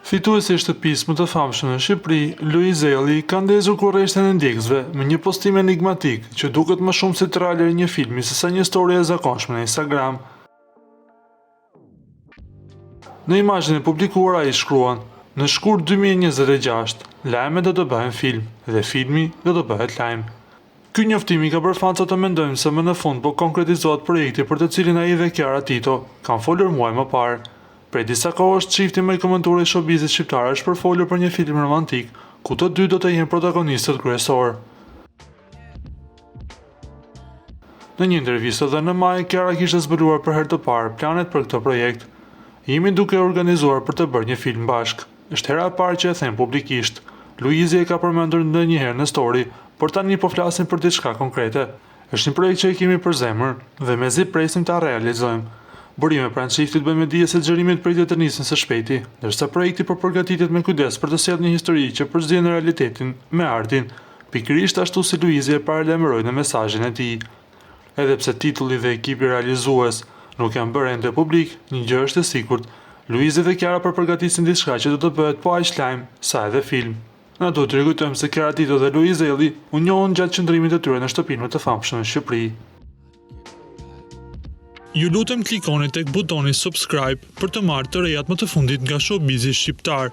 Fituesi i shtëpisë më të famshme në Shqipëri, Luiz Ejlli, ka ndezur kureshtjen e ndjekësve me një postim enigmatik që duket më shumë si trailer i një filmi sesa një story e zakonshme në Instagram. Në imazhin e publikuar ai shkruan: Në shkurt 2026, lajmet do të bëhen film dhe filmi do të bëhet lajm. Ky njoftim i ka bërë fansat të mendojnë se më në fund po konkretizohet projekti për të cilin ai dhe Kiara Tito kanë folur muaj më parë. Prej disa kohësh, çifti më i komentuar i showbizit shqiptar është përfolur për një film romantik, ku të dy do të jenë protagonistët kryesorë. Në një intervistë të dhënë në maj, Kiara kishte zbuluar për herë të parë planet për këtë projekt. Jemi duke organizuar për të bërë një film bashkë. Është hera e parë që e them publikisht. Luizi e ka përmendur ndonjëherë në story, por tani po flasim për diçka konkrete. Është një projekt që e kemi për zemër dhe mezi presim ta realizojmë. Burime pranë çiftit bëjnë me dije se xhirimet pritet të nisin së shpejti, ndërsa projekti po përgatitet me kujdes për të sjellë një histori që përzien realitetin me artin, pikërisht ashtu si Luizi e paralajmëroi në mesazhin e tij. Edhe pse titulli dhe ekipi realizues nuk janë bërë ende publik, një gjë është e sigurt, Luizi dhe Kiara po përgatisin diçka që do të bëhet po aq lajm sa edhe film. Na duhet të rikujtojmë se Kiara Tito dhe Luiz Ejlli u njohën gjatë qëndrimit të tyre në shtëpinë më të famshme në Shqipëri. Ju lutem klikoni tek butoni subscribe për të marrë të rejat më të fundit nga showbizi shqiptar.